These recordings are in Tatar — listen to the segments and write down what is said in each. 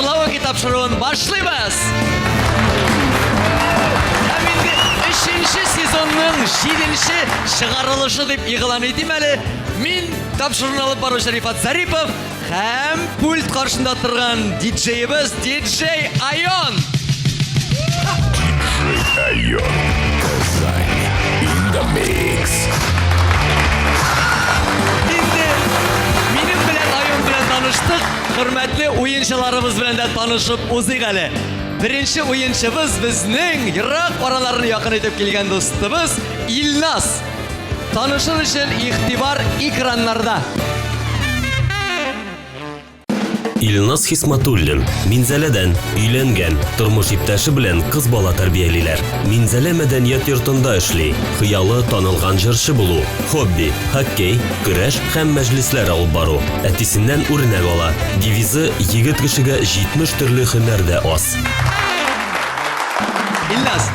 Гырлавык тапшыруын башлыйбыз! Һәм инде өченче сезонның җиденче чыгарылышы дип игълан итим әле. Мин тапшыруны алып баручы Рифат Зарипов һәм пульт каршында торган диджеебыз диджей Айон. Диджей Айон. Казань. In the mix. Инде минем белән Айон белән таныштык. Хөрмәтле уенчыларыбыз белән дә танышып узыйк әле. Беренче уенчыбыз безнең ерак араларны якын итеп килгән дустыбыз Илназ. Танышыр өчен игътибар экраннарда. Илназ Хисматуллин, Минзәләдән, өйләнгән, тормыш иптәше белән кыз бала тәрбиялиләр. Минзәлә мәдәният йортында эшли. Хыялы танылган җырчы булу. Хобби, хоккей, көрәш һәм мәҗлесләр алып бару. Әтисеннән үрнәк ала. Девизы егет кешегә 70 төрле һөнәр дә аз. Илназ,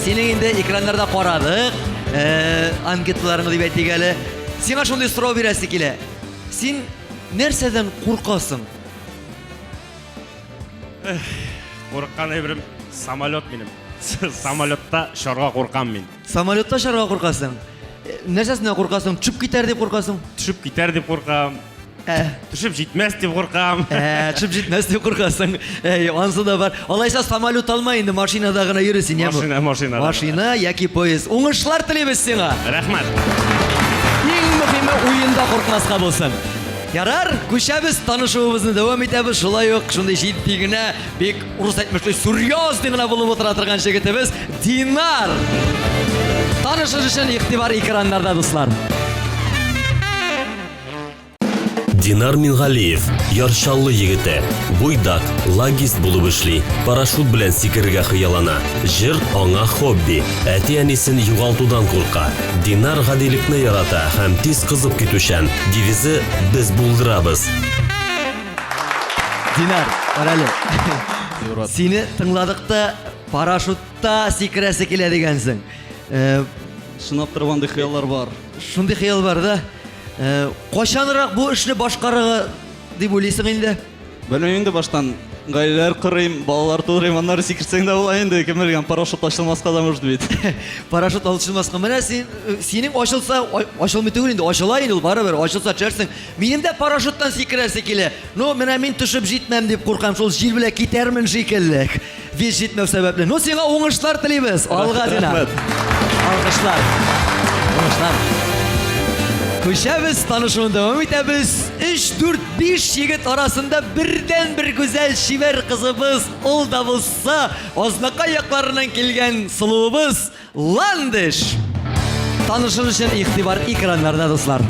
синең инде экраннарда карадык, э, анкеталарыңны дип әйтик әле. Сиңа шундый сорау бирәсе килә. Син нәрсәдән куркасың? Курыккан әйберем самолет минем. Самолетта очарга куркам мин. Самолетта очарга куркасың? Э, нәрсәсеннән куркасың? Төшеп китәр дип куркасың? Төшеп китәр дип куркам. Ә. Төшеп җитмәс дип куркам. Ә, төшеп җитмәс дип куркасың. Әй, ансы да бар. Алайса самолет алма инде, машинада гына йөре син, яме? Машина, машинада. Машина яки поезд. Уңышлар телибез сиңа. Рәхмәт. Иң мөһиме уенда куркмаска булсын. Ярар, күчәбез, танышуыбызны дәвам итәбез. Шулай ук шундый җитди генә, бик урыс әйтмешли, серьезный гына булып утыра торган җегетебез Динар. Танышыр өчен игътибар экраннарда, дуслар. Динар Мингалиев, Яр Чаллы егете, буйдак, логист булып эшли, парашют белән сикерергә хыяллана. Җыр аңа хобби, әти-әнисен югалтудан курка. Динар гадилекне ярата һәм тиз кызып китүчән. Девизы Без булдырабыз. Динар, карале. Сине тыңладык та парашютта сикерәсе килә дигәнсең. Э, Чынлап торып андый хыяллар бар. Шундый хыял бар да. Э, кайчанрак бу эшне башкарырга дип уйлыйсың инде? Белмим инде баштан гаиләләр корыйм, балалар тудырыйм, аннары сикерсәң дә була инде, кем белгән, парашют ачылмаска да может бит. Парашют ачылмаска. Менә син, э, синең ачылса, ачылмый түгел инде, ачыла инде ул барыбер, ачылса төшәрсең. Минем дә парашюттан сикерәсе килә. Ну, менә мин төшеп җитмәм дип куркам, шул җил белән китәрмен шикелле. Вес җитмәү сәбәпле. Ну, сиңа уңышлар телибез. Алга, Динар. Алкышлар. Уңышлар. Күчәбез, танышуны дәвам итәбез. 3, 4, 5 егет арасында бердән бер гүзәл чибәр кызыбыз, ул да булса, Азнакай якларыннан килгән сылуыбыз Ландыш. Танышыр өчен игътибар экраннарда, дуслар.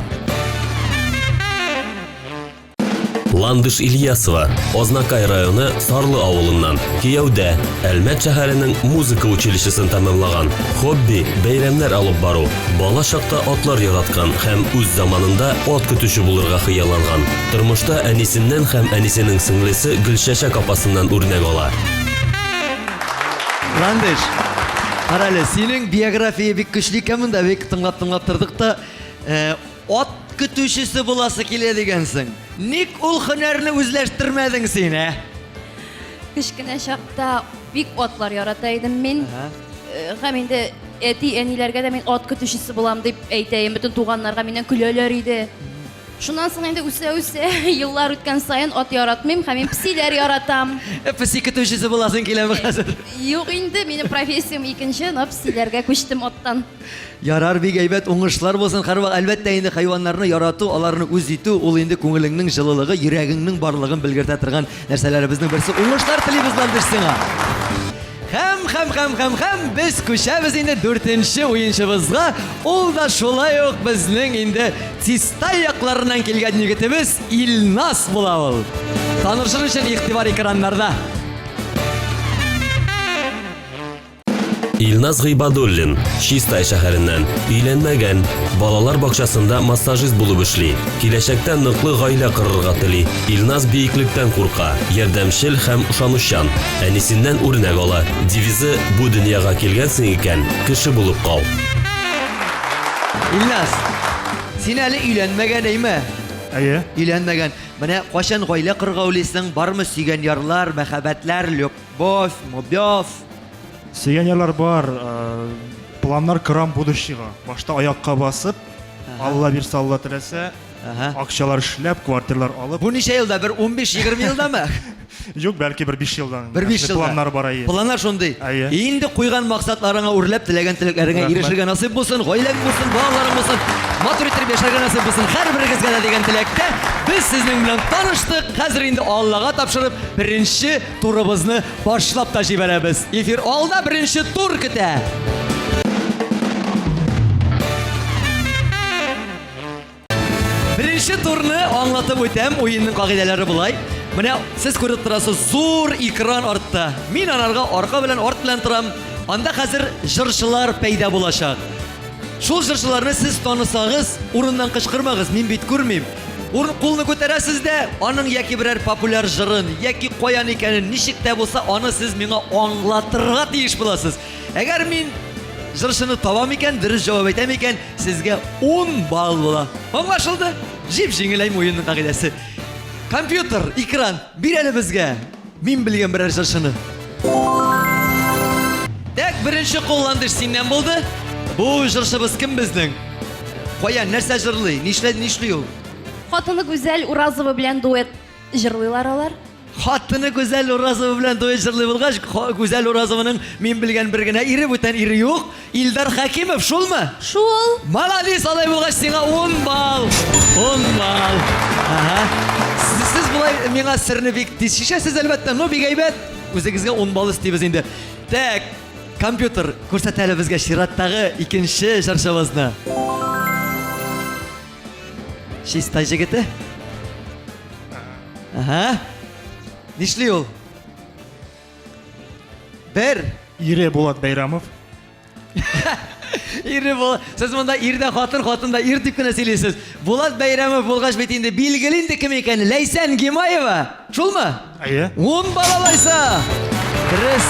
Ландыш Ильясова, Азнакай районы Сарлы авылыннан, кияүдә, Әлмәт шәһәренең музыка училищесын тәмамлаган. Хобби, бәйрәмнәр алып бару. Бала чакта атлар яраткан һәм үз заманында ат көтүче булырга хыялланган. Тормышта әнисеннән һәм әнисенең сеңлесе Гөлчәчәк апасыннан үрнәк ала. Ландыш, карале, синең биография бик көчле икән монда, бик тыңлап-тыңлап тордык та. Э, Ат көтүчесе буласы килә дигәнсең. Ник ул һөнәрне үзләштермәдең син, ә? Кечкенә чакта бик атлар ярата идем мин. Э, һәм инде әти-әниләргә дә мин ат көтүчесе булам дип әйтәем. Бөтен туганнарга миннән көләләр иде. Шуннан соң инде үсә-үсә, еллар үткән саен ат яратмыйм һәм мин песиләр яратам. Э, песи көтүчесе буласың киләме хәзер? Юк инде, минем профессиям икенче, но песиләргә күчтем аттан. Ярар, бик әйбәт, уңышлар булсын. Һәрвакыт, әлбәттә инде, хайваннарны ярату, аларны үз итү, ул инде күңелеңнең җылылыгы, йөрәгеңнең барлыгын белгертә торган нәрсәләребезнең берсе. Уңышлар телибез, Ландыш, сиңа! Һәм, һәм, һәм, һәм, һәм без күчәбез инде дүртенче уенчыбызга. Ул да шулай ук безнең инде Чистай якларыннан килгән егетебез Илназ була ул. Танышыр өчен игътибар экраннарда. Илназ Гыйбадуллин, Чистай шәһәреннән, өйләнмәгән, балалар бакчасында массажист булып эшли. Киләчәктә ныклы гаилә корырга тели. Илназ биеклектән курка, ярдәмчел һәм ышанучан. Әнисеннән үрнәк ала. Девизы бу дөньяга килгәнсең икән, кеше булып кал. Илназ, син әле өйләнмәгән, әйме? Әйе. Өйләнмәгән. Менә кайчан гаилә корырга уйлыйсың? Бармы сөйгән ярлар, мәхәббәтләр, любовь, мобёв? Сөйгән ярлар бар. Э, планнар корам будущийга. Башта аякка басып, Алла бирсә, Алла теләсә, акчалар эшләп, квартирлар алып. Бу ничә елда? Бер 15-20 елдамы? Юк, бәлки бер 5 елдан. Бер 5 елда. Планнар бар, әйе. Планнар шундый. Әйе. Инде куйган максатларыңа үрләп, теләгән теләкләреңә ирешергә насыйп булсын, гаиләң булсын, балаларың булсын, матур итеп яшәргә насыйп булсын һәрберегезгә дә дигән теләктә без сезнең белән таныштык. Хәзер инде Аллага тапшырып, беренче турыбызны башлап та җибәрәбез. Эфир алда беренче тур көтә. Беренче турны аңлатып үтәм. Уенның кагыйдәләре болай. Менә сез күреп торасыз, зур экран артта. Мин анарга арка белән, арт белән торам. Анда хәзер җырчылар пәйда булачак. Шул җырчыларны сез танысагыз, урыннан кычкырмагыз, мин бит күрмим. Урын кулны күтәрәсез дә, аның яки берәр популяр җырын, яки каян икәнен, ничек тә булса, аны сез миңа аңлатырга тиеш буласыз. Әгәр мин җырчыны табам икән, дөрес җавап әйтәм икән, сезгә 10 балл була. Аңлашылды? Җип җиңеләйм уенның кагыйдәсе. Компьютер, экран, бир әле безгә. Мин белгән берәр җырчыны. Так, беренче кул Ландыш синнән булды. Бу җырчыбыз кем безнең? Кая, нәрсә җырлый? Нишләй, нишли ул? Хатыны Гүзәл Уразова белән дуэт җырлыйлар алар. Хатыны Гүзәл Уразова белән дуэт җырлый булгач, Гүзәл Уразованың мин белгән бер генә ире, бүтән ире юк. Илдар Хәкимов, шулмы? Шул. Молодец, алай булгач сиңа 10 балл. 10 балл. Ага. Сез, сез болай миңа серне бик тиз чишәсез, әлбәттә. Ну, бик әйбәт. Үзегезгә 10 балл өстибез инде. Так, компьютер, күрсәт әле безгә чираттагы икенче җырчыбызны. Чистай җегете. Ага. Нишли ул? Бер. Ире Булат Бәйрәмов. Ире бул. Сез монда ир дә хатын, хатын да ир дип кенә сөйлисез. Булат Бәйрәмов булгач бит инде билгеле инде кем икәне. Ләйсән Гимаева. Шулмы? Әйе. Ун балл алайса. Дөрес.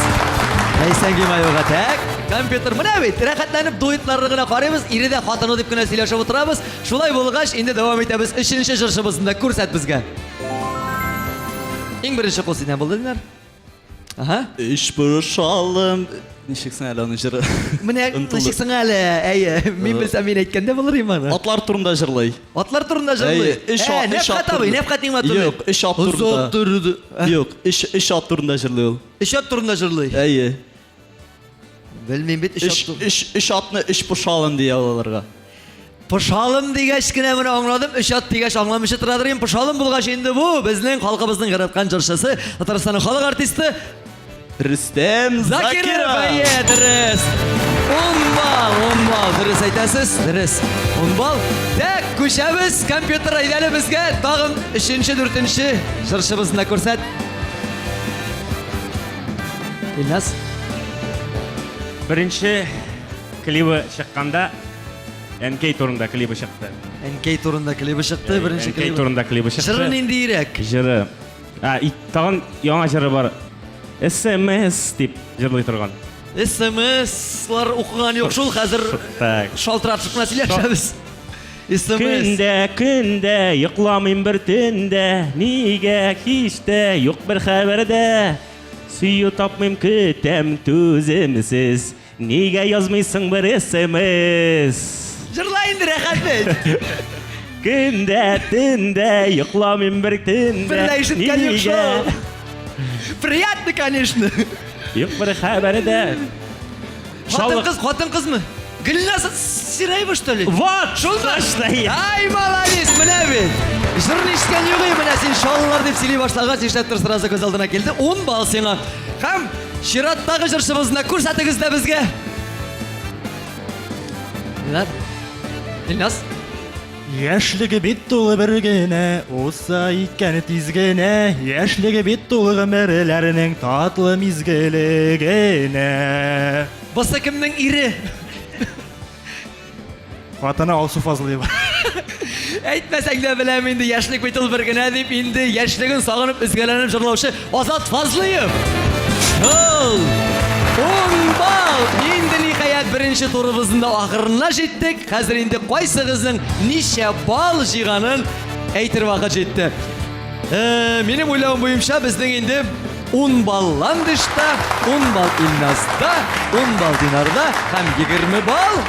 Ләйсән Гимаевага тәк. Компьютер менә бит, рәхәтләнеп дуэтларны гына карыйбыз, ире дә хатыны дип кенә сөйләшеп утырабыз. Шулай булгач, инде дәвам итәбез. Өченче җырчыбызны да күрсәт безгә. Иң беренче кул синнән булды, Динар. Ага. Өч борышалым. Ничек соң әле аның җыры? Менә Онытылды. ничек соң әле? Әйе, мин белсәм, мин әйткәндә булыр идем аны. Атлар турында җырлый. Атлар турында җырлый. Әйе, өч Ә, ат- өч ат Нәфкать абый, турында. Нәфкать Нигъмәтуллин. Юк, өч ат турында. Озак торды. Ә, Юк, өч өч ат турында җырлый ул. Өч ат турында җырлый. Әйе. Белмим бит, өч Өч ат турында. өч өч атны өч пошалым дия аларга. Пошалым дигәч кенә менә аңладым, өч ат дигәч аңламыйча торадыр идем. Пошалым булгач инде бу безнең халкыбызның яраткан җырчысы, Татарстанның халык артисты Рөстәм Закиров. Закиров. Әйе, дөрес. Ун балл, ун балл, дөрес әйтәсез, дөрес. Ун балл. Так, күчәбез, компьютер әйдәле безгә тагын өченче, дүртенче җырчыбызны да күрсәт. Илназ. Беренче клибы чыкканда Әнкәй турында клибы чыкты. Әнкәй турында клибы чыкты, беренче Әнкәй клибы. турында клибы чыкты. Җыры ниндиерәк? Җыры. А, и, тагын яңа җыры бар. SMS дип җырлый торган. СМСлар укыган юк шул, хәзер Так. шалтыратып кына сөйләшәбез. SMS. Көндә, көндә йокламыйм бер төндә, нигә һич тә юк бер хәбәрдә. Сөю тапмыйм, көтәм түземсез. Нигә язмыйсың бер смс? Җырла инде рәхәт бит. Көндә, төндә йокламыйм бер төндә. Бер дә ишеткән юк Нигә? шул. Приятно, конечно. Юк бер хәбәре дә. Хатын кыз, хатын кызмы? Гөлназ Сираева, что ли? Вот, Шулмы? Точно. Ай, молодец, менә бит. Җырны ишеткән юк, менә син шаллар дип сөйли башлагач, нишләптер сразу күз алдына килде. 10 балл сиңа. Һәм чираттагы җырчыбызны күрсәтегез дә безгә. Илназ. Илназ. Яшьлеге бит тулы бер генә, узса икән тиз генә. Яшьлеге бит тулы гомерләрнең татлы мизгеле генә. Бусы кемнең ире? Хатыны Алсу Фазлыева. Әйтмәсәң дә беләм инде, яшьлек бит ул бер генә дип, инде яшьлеген сагынып, өзгәләнеп җырлаучы Азат Фазлыев. Ул! Ун балл! Инде ниһаять беренче турыбызның да ахырына җиттек. Хәзер инде кайсыгызның ничә балл җыйганын әйтер вакыт җитте. Э, минем уйлавым буенча безнең инде 10 балл Ландышта, 10 балл Илназда, 10 балл Динарда һәм 20 балл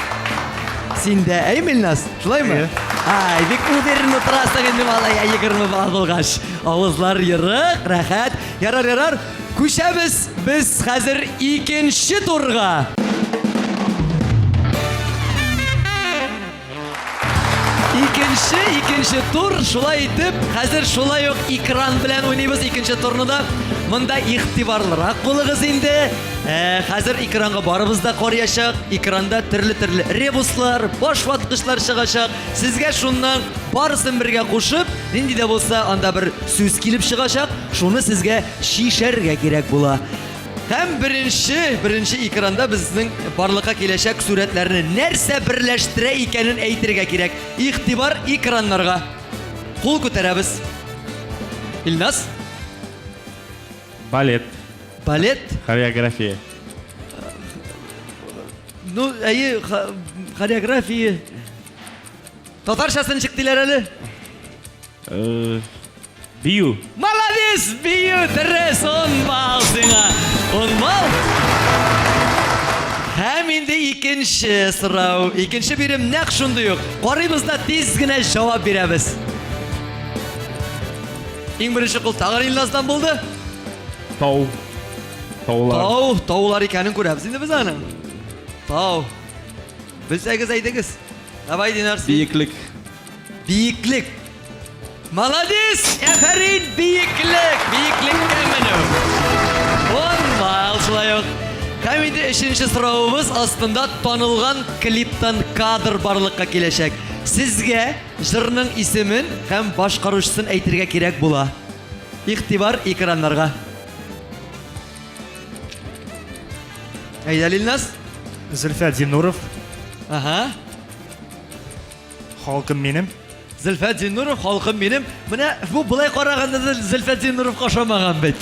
синдә, әйме, Илназ? Шулаймы? Ай, бик уверенно торасың инде, малай, 20 балл булгач. Авызлар ерык, рәхәт. Ярар, ярар. Күчәбез без хәзер икенче турга. Икенче, икенче тур. Шулай итеп, хәзер шулай ук экран белән уйныйбыз икенче турны да. Монда игътибарлырак булыгыз инде. Ә, хәзер экранга барыбыз да карыячак. Экранда төрле-төрле ребуслар, баш ваткычлар чыгачак. Сезгә шуннан барысын бергә кушып, нинди дә булса анда бер сүз килеп чыгачак. Шуны сезгә чишәргә кирәк була. Һәм беренче, беренче экранда безнең барлыкка киләчәк сурәтләрне нәрсә берләштерә икәнен әйтергә кирәк. Игътибар экраннарга. Кул күтәрәбез. Илназ? Балет. Балет? Хореография. Ну, әйе, хореография. Татарчасын ничек диләр әле? Э, бию. Молодец, бию, дөрес, 10 балл сиңа. 10 балл. Һәм инде икенче сорау. Икенче бирем нәкъ шундый ук. Карыйбыз да тиз генә җавап бирәбез. Иң беренче кул тагын Илназдан булды. Тау. Таулар. Тау, таулар икәнен күрәбез инде без аның. Тау. Белсәгез әйтегез. Давай, Динар. Биеклек. Биеклек. Молодец! Әфәрин, биеклек! Биеклеккә менү. Он балл шулай ук. Һәм инде өченче соравыбыз астында танылган клиптан кадр барлыкка киләчәк. Сезгә җырның исемен һәм башкаручысын әйтергә кирәк була. Игътибар экраннарга. Әйдә, Лилназ. Зөлфәт Зиннуров. Ага. Халкым минем. Зөлфәт Зиннуров, халкым минем. Менә бу болай караганда да Зөлфәт Зиннуровка ошамаган бит.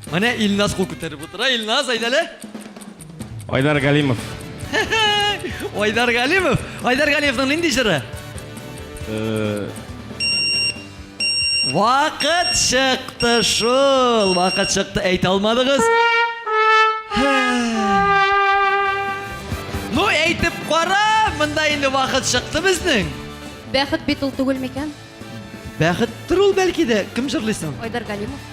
Менә Илназ кул күтәреп утыра. Илназ, әйдә әле. Айдар Галимов. Айдар Галимов. Айдар Галимовның нинди җыры? Э, Вакыт чыкты шул. Вакыт чыкты, әйтә алмадыгыз. Ну, әйтеп кара, монда инде вакыт чыкты безнең. Бәхет бит ул түгел микән? Бәхеттер ул бәлки дә. Кем җырлый соң? Айдар Галимов.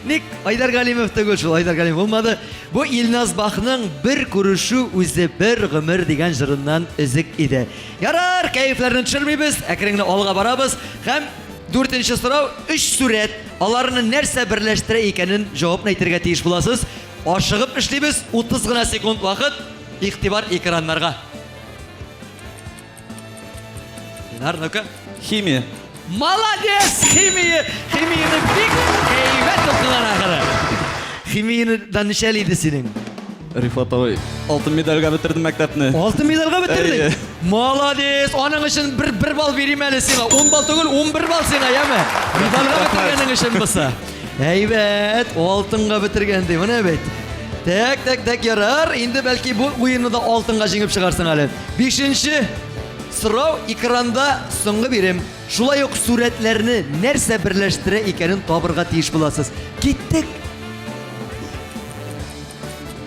Ник Айдар Галимов түгел шул, Айдар Галимов булмады. Бу Илназ Бахның бер күрешү үзе бер гомер дигән җырыннан өзек иде. Ярар, кәефләрне төшермибез, әкрен генә алга барабыз. Һәм дүртенче сорау, өч сурәт. Аларны нәрсә берләштерә икәнен җавапны әйтергә тиеш буласыз. Ашыгып эшлибез, 30 гына секунд вакыт. Игътибар экраннарга. Динар, ну-ка. Химия. Молодец, химия! Химияне бик әйбәт укыган ахыры. Химияне да ничәл иде синең? Рифат абый, алтын медальгә бетердем мәктәпне. Алтын медальгә бетердең? Әйе. Молодец! Аның өчен бер бер балл бирим әле сиңа. 10 балл түгел, 11 балл сиңа, яме? Медальгә бетергәнең өчен булса. Әйбәт, алтынга бетергән ди, менә бит. Так, так, так, ярар. Инде бәлки бу уенны да алтынга җиңеп чыгарсың әле. Бишенче сорау экранда соңгы бирем. Шулай ук сурәтләрне нәрсә берләштерә икәнен табырга тиеш буласыз. Киттек.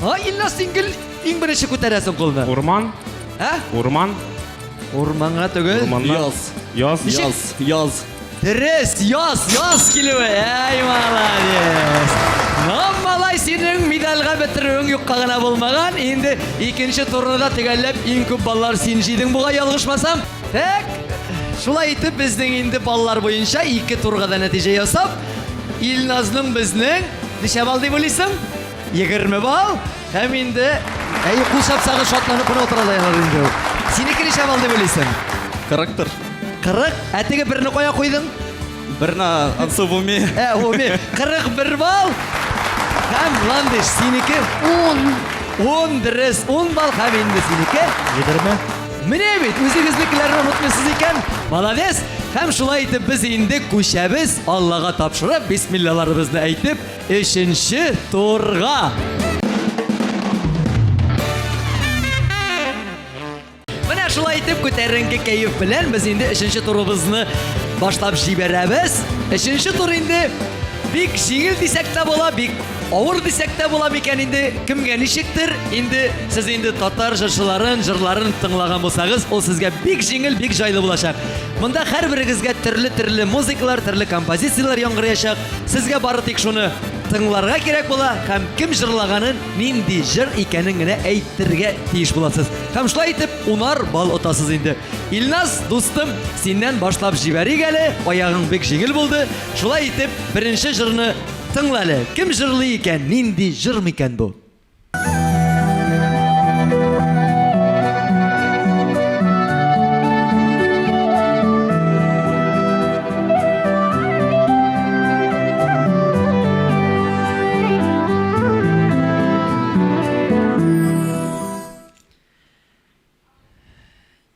А, Илназ, син гел иң беренче күтәрәсең кулны. Урман. Ә? Урман. Урманга түгел. Урманнар. Яз. Яз. Ничек? Яз. Яз. Дөрес, яз, яз килүе. Әй, молодец. Ну, малай, синең медальгә бетерүең юкка гына булмаган. Инде икенче турны да төгәлләп иң күп баллар син җыйдың бугай, ялгышмасам. Так, шулай итеп безнең инде баллар буенча ике турга да нәтиҗә ясап, Илназның безнең ничә балл дип уйлыйсың? 20 балл. Һәм инде әй кул чапсагыз шатланып кына утыра да ярар инде ул. Синеке ничә балл дип уйлыйсың? 40-тыр. 40. Ә теге берне кая куйдың? Берне ансы буми. Ә, уми. 41 балл. Һәм Ландыш, синеке 10. 10 дөрес, 10 балл һәм инде синеке 20. Менә бит, үзегезнекеләрне онытмыйсыз икән. Молодец. Һәм шулай итеп без инде күчәбез, Аллага тапшырып, бисмиллаларыбызны әйтеп, өченче турга. Менә шулай итеп күтәренке кәеф белән без инде өченче турыбызны башлап җибәрәбез. Өченче тур инде бик җиңел дисәк тә була, бик авыр дисәк тә була микән инде, кемгә ничектер. Инде сез инде татар җырчыларын, җырларын тыңлаган булсагыз, ул сезгә бик җиңел, бик җайлы булачак. Монда һәрберегезгә төрле-төрле музыкалар, төрле композицияләр яңгыраячак. Сезгә бары тик шуны тыңларга кирәк була һәм кем җырлаганын, нинди җыр икәнен генә әйтергә тиеш буласыз. Һәм шулай итеп унар балл отасыз инде. Илназ, дустым, синнән башлап җибәрик әле, аягың бик җиңел булды. Шулай итеп, беренче җырны тыңла әле. Кем җырлый икән, нинди җыр микән бу?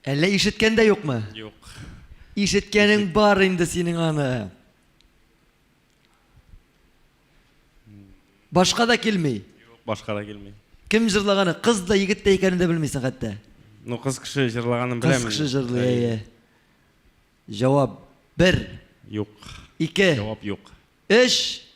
Әллә ишеткән дә юкмы? Юк. Ишеткәнең бар инде синең аны. Башка да килми. Юк, башка да килми. Кем җырлаганы, кыз да, егет тә икәнен дә белмисең хәтта. Ну, кыз кеше җырлаганын беләм. Кыз кеше җырлый, әйе. Җавап бер. Юк. Ике. Җавап юк. Өч.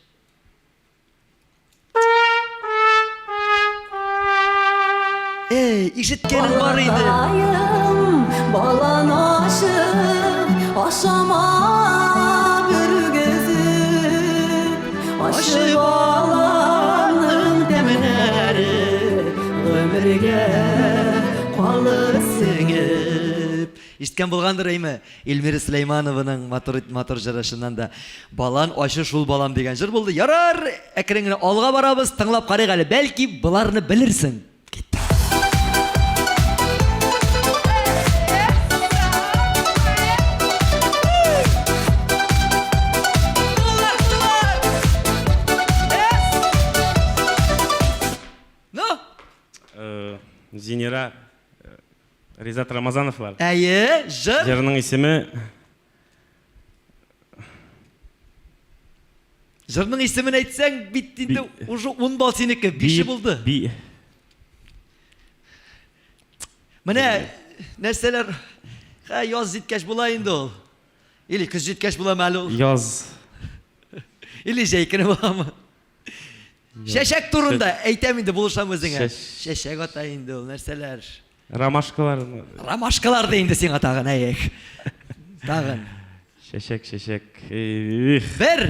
Эй, ишеткәнең бар иде. Балакаем, балан ашып, ашама бөргезеп. Ачы баланың тәменнәре гомергә калыр сеңеп. Ишеткән булгандыр, әйме? Эльмира Сөләйманованың матур матур җыры чыннан да. Балан ачы шул балам дигән җыр булды. Ярар, әкрен генә алга барабыз, тыңлап карыйк әле. Бәлки боларны белерсең. Киттек. Ну? Э, Зинира э, Ризат Рамазановлар. Әйе, җыр. Җырның исеме Җырның исемен әйтсәң, бит инде уже 10 балл синеке, 5 булды. Би. Менә нәрсәләр Хә, яз җиткәч була инде ул. Или көз җиткәч буламы әле ул? Яз. Или җәй көне буламы? Чәчәк турында әйтәм инде, булышам үзеңә. Чәчәк ата инде ул, нәрсәләр? Ромашкалар. Ромашкалар да инде сиңа тагын, әйек. Тагын. Чәчәк, чәчәк. Эх. Бер,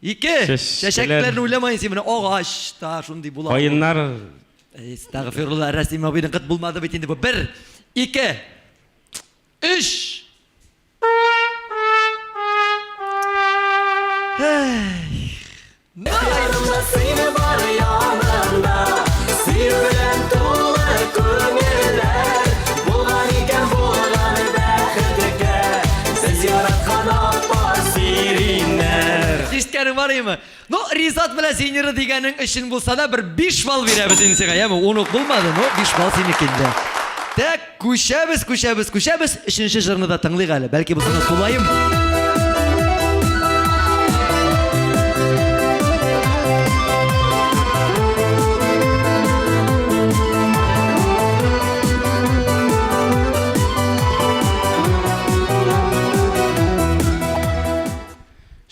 ике. Чәчәкләрне уйламайын син менә агач та шундый була. Каеннар. Әстәгъфирулла, Рәсим абыйның кыт булмады бит инде бу. Бер, ике, өч. Ишеткәнең бар име? Ну, Ризат белән Зинира дигәнең өчен булса да бер 5 балл бирәбез инде сиңа, яме? 10 ук булмады, но 5 балл синеке инде. Так, Күчәбез, күчәбез, күчәбез. Өченче җырны да тыңлыйк әле. Бәлки бусына тулаем.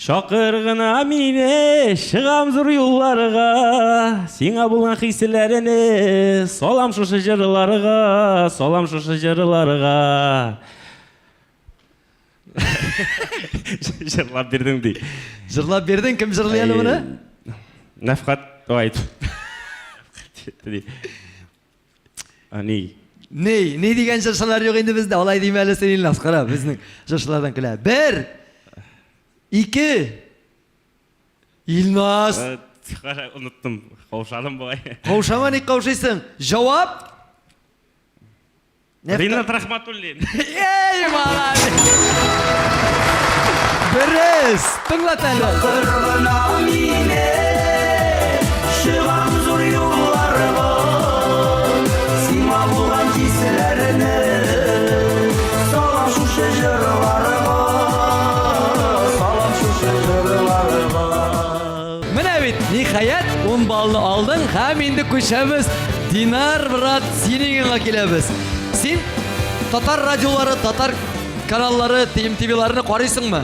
Чакыр гына мине, чыгам зур юлларга, Сиңа булган хисләрне салам шушы җырларга, салам шушы җырларга. Җырлап бирдең ди. Җырлап бирдең, кем җырлый әле моны? Нәфкать, ой. Ди. Ни? Ни, ни дигән җырчылар юк инде бездә. Алай димә әле син, Илназ, кара, безнең җырчылардан көлә. Бер, ике, Илназ. Э, кара, оныттым. Каушадым бугай. Каушама, ник каушыйсың? Җавап? Ринат Рахматуллин. Эй, молодец! Дөрес! Тыңлат әле. Кыргына мине, чыгам зур юлларга. Сиңа булган хисләрне салам шушы җырларга, салам шушы җырларга. Менә бит, ниһаять, 10 баллны алдың һәм инде күчәбез. Динар, брат, синең янга киләбез. Син татар радиолары, татар каналлары, TMTV-ларны карыйсыңмы?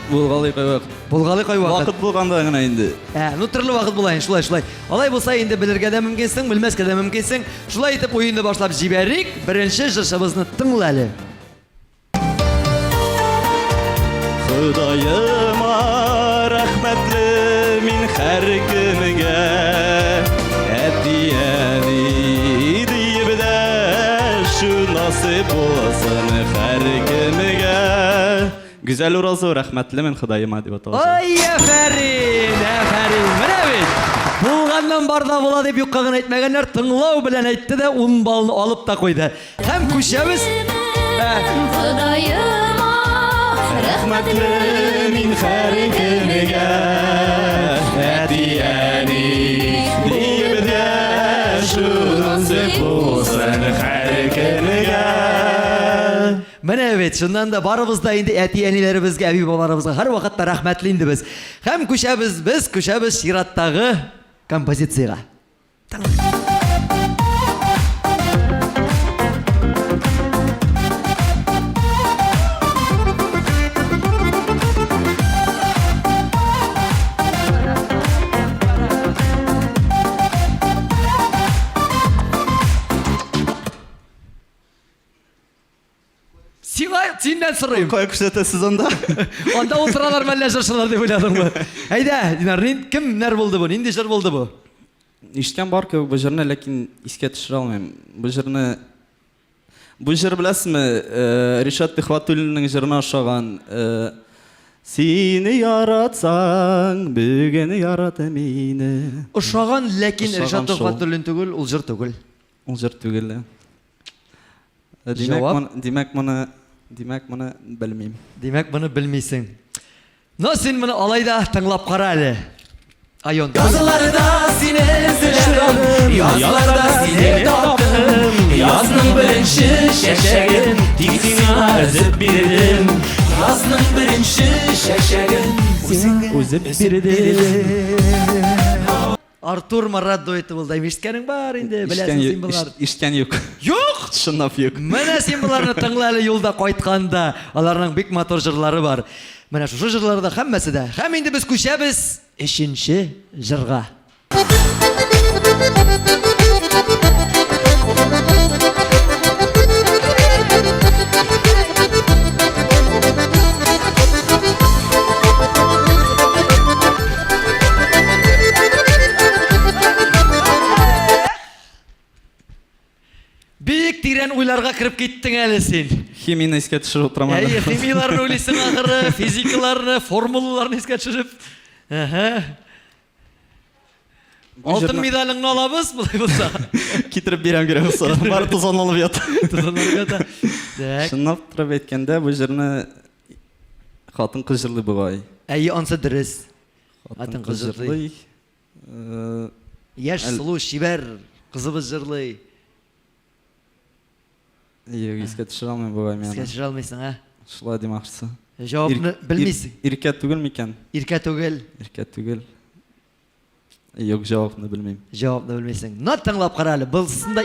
Булгалый кайвакыт. Булгалый кайвакыт. Вакыт булганда гына инде. Ә, ну төрле вакыт була инде, шулай, шулай. Алай булса инде белергә дә мөмкинсең, белмәскә дә мөмкинсең. Шулай итеп уенны башлап җибәрик. Беренче җырчыбызны тыңла әле. Ходаема рәхмәтле мин һәр кемгә Әти-әни диеп дәшү насыйп булсын һәр кемгә Гүзәл Уразова рәхмәтле мин Ходаема дип атала. Ай, афәрин, афәрин. Менә бит. Булганнан бар да була дип юкка гына әйтмәгәннәр, тыңлау белән әйтте дә 10 баллны алып та куйды. Һәм күчәбез. Ходаема рәхмәтле мин һәр кемгә Әти-әни диеп дәшү насыйп булсын һәр кемгә. Менә бит, чыннан да барыбыз да инде әти-әниләребезгә, әби-бабаларыбызга һәрвакытта рәхмәтле инде без. Һәм күчәбез без, күчәбез чираттагы композициягә. Сиңа синнән сорыйм. Кая күрсәтәсез анда? Анда утыралар мәллә җырчылар дип уйладыңмы? Әйдә, Динар, кемнәр булды бу? Нинди җыр булды бу? Ишеткән бар кебек бу җырны, ләкин искә төшерә алмыйм. Бу җырны Бу җыр беләсезме, э, Ришат Төхвәтуллинның җырына ошаган. Э, Сине яратсаң, бүген ярат мине. Ошаган, ләкин Ошаган Ришат шул. Төхвәтуллин түгел, ул җыр түгел. Ул җыр түгел. Э, димәк, Җавап? моны, димәк, моны, димәк, моны белмим. Димәк, моны белмисең. Но син моны алай да тыңлап кара әле. Айон. Язларда сине эзләдем, язларда сине таптым. Язның беренче чәчәген тик сиңа өзеп бирдем. Язның беренче чәчәген Үзеп бирдем. Артур Марат дуэты булды. Ишеткәнең бар инде, беләсең син болар. Ишеткән юк. Юк! Чынлап юк. Менә син боларны тыңла әле юлда кайтканда. Аларның бик матур җырлары бар. Менә шушы җырларда һәммәсе дә. Һәм инде без күчәбез өченче җырга. Бик тирән уйларга кереп киттең әле син. Химияне искә төшереп утырам әле. Әйе, химияләрне уйлыйсың ахыры, физикаларны, формулаларны искә төшереп. Әһә. Алтын медалеңне алабыз, болай булса. Китереп бирәм кирәк булса. Бар тузанланып ята. Тузанланып ята. Так. Чынлап торып әйткәндә, бу җырны хатын-кыз җырлый бугай. Әйе, ансы дөрес. Хатын-кыз җырлый. Э, Яшь, сылу, чибәр кызыбыз җырлый. Юк, искә төшерә алмыйм бугай мин. Искә төшерә алмыйсың, ә? Шулай дим ахрысы. Җавапны белмисең. Иркә түгел микән? Иркә түгел. Иркә түгел. Юк, җавапны белмим. Җавапны белмисең. На тыңлап кара әле. Булсын да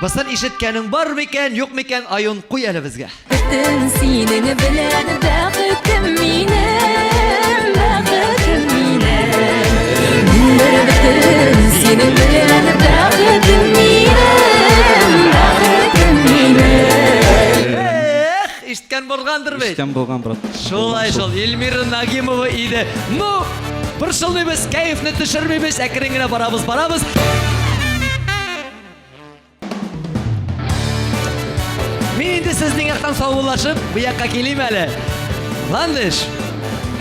Басын ишеткәнең бар микән, юк микән, Айон куй әле безгә. Бөтен синең белән бәхетем минем, бәхетем минем. Бер бөтен синең белән бәхетем минем, бәхетем минем. Эх, ишеткән булгандыр бит. Ишеткән булган, брат. Шулай шул, Эльмира Нагимова иде. Ну, борчылмыйбыз, кәефне төшермибез, әкрен генә барабыз, барабыз. Мин инде сезнең яктан саубуллашып, бу якка килим әле. Ландыш,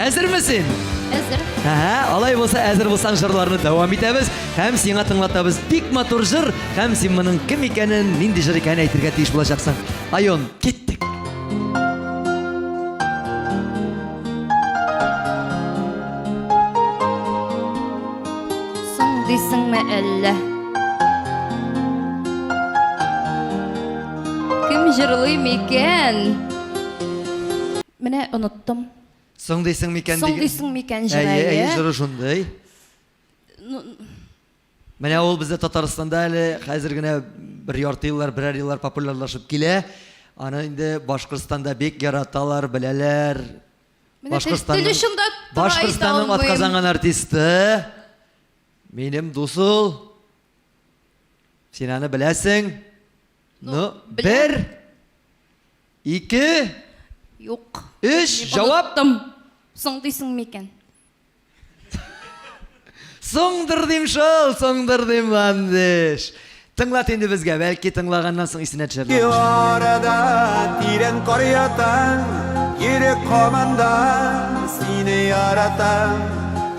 әзерме син? Әзер. Әһә, алай булса әзер булсаң җырларны дәвам итәбез һәм сиңа тыңлатабыз бик матур җыр һәм син моның кем икәнен, нинди җыр икәнен әйтергә тиеш булачаксың. Айон, киттек. Соң дисеңме әллә? Кем җырлый микән? Менә оныттым. Соң дисең микән Соң дисең микән җыры? Әйе, әйе, җыры шундый. Менә ул бездә Татарстанда әле хәзер генә бер ярты еллар, берәр еллар популярлашып килә. Аны инде Башкортстанда бик яраталар, беләләр. Менә тел очында тора, әйтә Башкортстанның алмыйм. атказанган артисты. Минем дус ул. Син аны беләсең. Ну, беләм. бер, ике, Юк. өч, Мин җавап. оныттым. Соң дисең микән? Соңдыр дим шул, соңдыр дим, Ландыш. Тыңлат инде безгә, бәлки тыңлаганнан соң исенә төшәр. Ландыш. Арада тирән кар ята, йөрәк һаман да сине ярата.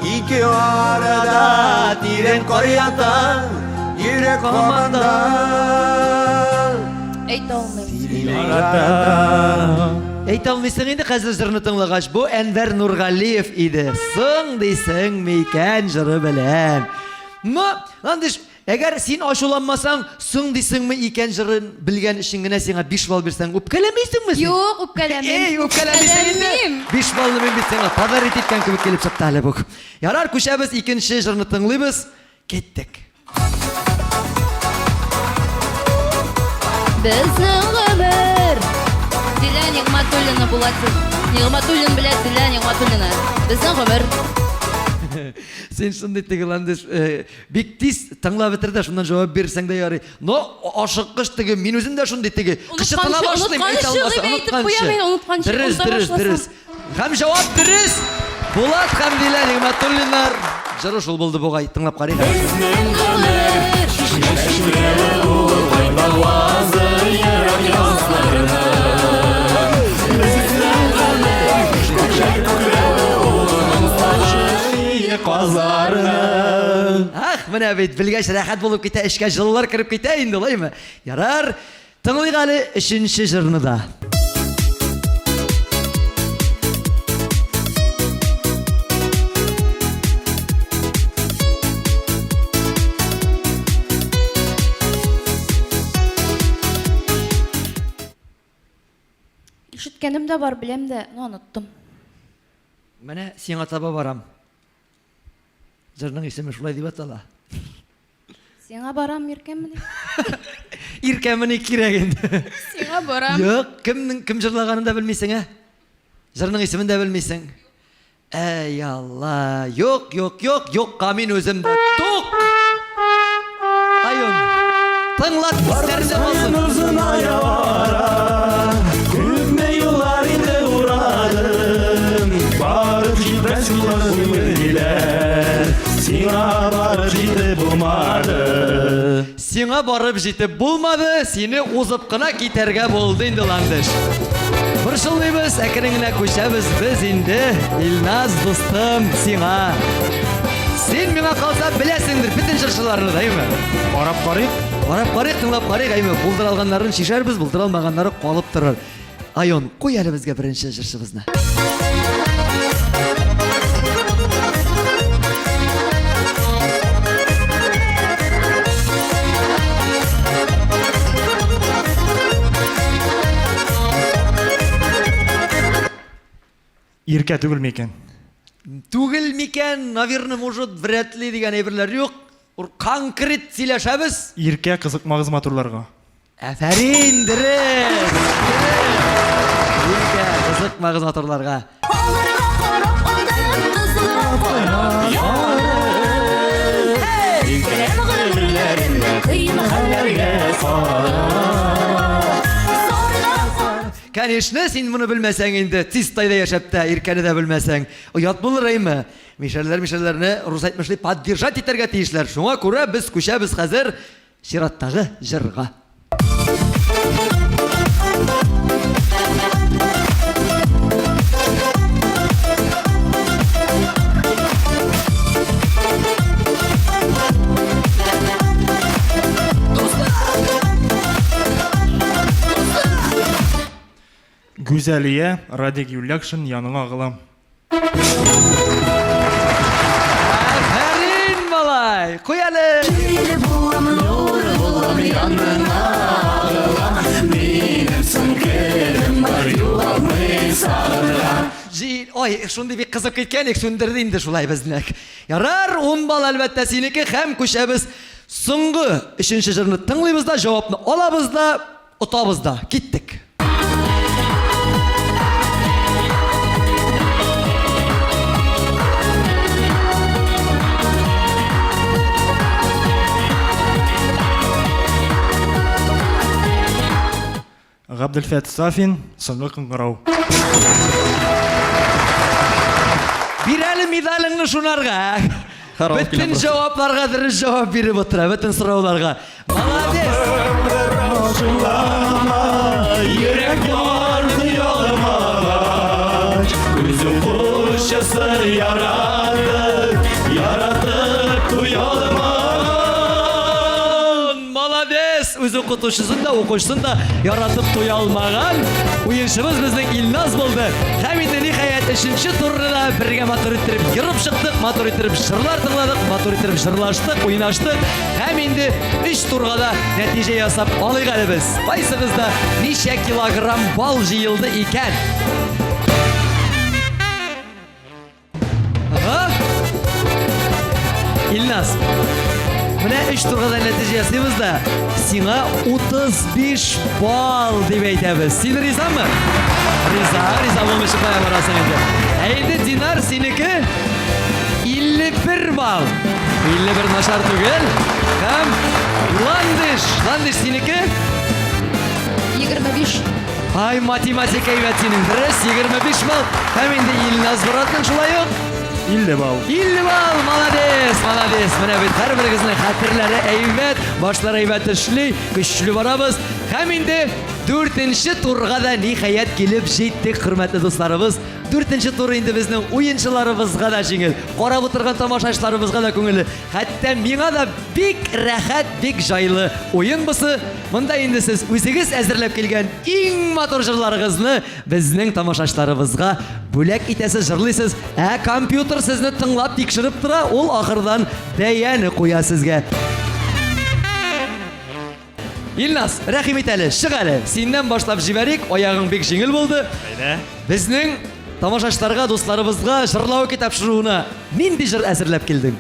Ике арада тирән кар ята, йөрәк һаман да Әйтә алмыйм. сине ярата. Әйтә алмыйсың инде хәзер җырны тыңлагач, бу Әнвәр Нургалиев иде. Соң дисең микән җыры белән. Но, Ландыш, әгәр син ачуланмасаң, соң дисеңме икән җырын белгән өчен генә сиңа 5 балл бирсәң, үпкәләмисеңме син? Юк, үпкәләмим. Эй, үпкәләмисең инде. Үпкәләмим. 5 баллны мин бит сиңа подарить иткән кебек килеп чыкты әле бу. Ярар, күчәбез, икенче җырны тыңлыйбыз. Киттек. Безнең гомер. Дилә Нигъмәтуллина була. Нигъмәтуллин белә Дилә Нигъмәтуллина. Безнең гомер. Син шундый теге Ландыш, бик тиз тыңлап бетер дә, шуннан җавап бирсәң дә ярый. Но ашыккыч теге, мин үзем дә шундый теге. Кычытына Онытканчы, башлыйм, әйтә онытканчы алмасам, дип әйтеп куям мин, онытканчы, Дөрес, оныта дөрес, башласам. дөрес. Һәм җавап дөрес. Булат һәм Дилә Нигъмәтуллиннар. Җыры шул булды бугай, тыңлап карыйк әле. Безнең гомер. Казарның. Ах, менә бит, белгәч рәхәт булып китә, эчкә җылылар кереп китә инде, алаймы? Ярар, тыңлыйк әле өченче җырны да. Ишеткәнем дә бар, беләм дә, но оныттым. Менә сиңа таба барам. Җырның исеме шулай дип атала. Сиңа барам, иркәмени? Иркәмени кирәк инде. Сиңа барам. Юк, кемнең кем җырлаганын да белмисең, ә? Җырның исемен дә белмисең. Әй Алла, юк, юк, юк, юкка мин үзем дә тук. Айон, тыңлат исләрендә булсын. Озыная бара, күпме юллар инде урадым. Барып җитмәс юллар күңелләр, сиңа барып җитеп булмады. Сиңа барып җитеп булмады, сине узып кына китәргә булды инде, Ландыш. Борчылмыйбыз, әкрен генә күчәбез без инде, Илназ дустым, сиңа. Син миңа калса беләсеңдер бөтен җырчыларны да, әйме? Карап карыйк. Карап карыйк, тыңлап карыйк, әйме? Булдыра алганнарын чишәрбез, булдыра алмаганнары калып торыр. Айон, куй әле безгә беренче җырчыбызны. Иркә түгел микән? Түгел микән, наверное, может, вряд ли дигән әйберләр юк. Конкрет сөйләшәбез. Иркә кызыкмагыз матурларга. Афәрин, дөрес! Иркә, кызыкмагыз матурларга. Аларга карап алданып, кызларга карап ярым. Үткәрәм гомерләремне кыен хәлләргә салып. Конечно, син моны белмәсәң инде, Чистайда яшәп тә, Иркәне дә белмәсәң, оят булыр әйме? Мишәрләр мишәрләрне рус әйтмешли поддержать итәргә тиешләр. Шуңа күрә без күчәбез хәзер чираттагы җырга. Гүзәлия, Радик Юльякшин, яныңа агылам. Афәрин, малай! Куй әле! Җил булам, нур булам, яныңа агылам. Минем соң көнем бар, югалмый сагынган. Җил, ой, шундый бик кызып киткән идек, сүндерде инде шулай безне. Ярар, 10 балл әлбәттә синеке һәм күчәбез. Соңгы өченче җырны тыңлыйбыз да, җавапны алабыз да, отабыз да. Киттек. Габделфәт Сафин, Соңгы кыңгырау. Бир әле медалеңне шунарга. Бөтен җавапларга дөрес җавап биреп утыра, бөтен сорауларга. Молодец! Йөрәк ярды ялмагач, Үз укучысы яратып, яратып туя алмаган. Молодец! Үз укытучысын да, укучысын да яратып туя алмаган уенчыбыз безнең Илназ булды. Һәм инде ниһаять өченче турны да бергә матур иттереп ерып чыктык, матур иттереп җырлар тыңладык, матур иттереп җырлаштык, уйнаштык. Һәм инде өч турга да нәтиҗә ясап алыйк әле без. Кайсыгызда ничә килограмм бал җыелды икән? Ага. Илназ, менә өч турга да нәтиҗә ясыйбыз да, сиңа 35 балл дип әйтәбез. Син ризамы? Риза, риза булмыйча кая барасың инде. Ә инде Динар синеке 51 балл. 51 начар түгел. Һәм Ландыш, Ландыш синеке 25. Ай, математика әйбәт синең. Дөрес, 25 балл. Һәм инде Илназ Буратның шулай ук 50 балл. 50 балл, молодец, молодец. Менә бит һәрберегезнең хәтерләре әйбәт, башлары әйбәт эшли, көчле барабыз. Һәм инде дүртенче турга да ниһаять килеп җиттек, хөрмәтле дусларыбыз. Дүртенче тур инде безнең уенчыларыбызга да җиңел, карап утырган тамашачыларыбызга да күңелле. Хәтта миңа да бик рәхәт, бик җайлы уен бусы. Монда инде сез үзегез әзерләп килгән иң матур җырларыгызны безнең тамашачыларыбызга бүләк итәсез, җырлыйсыз. Ә компьютер сезне тыңлап, тикшереп тора, ул ахырдан бәяне куя сезгә. Илназ, рәхим ит әле, чык әле. Синнән башлап җибәрик, аягың бик җиңел булды. Әйдә. Безнең тамашачыларга, дусларыбызга җырлау тапшыруына нинди җыр әзерләп килдең?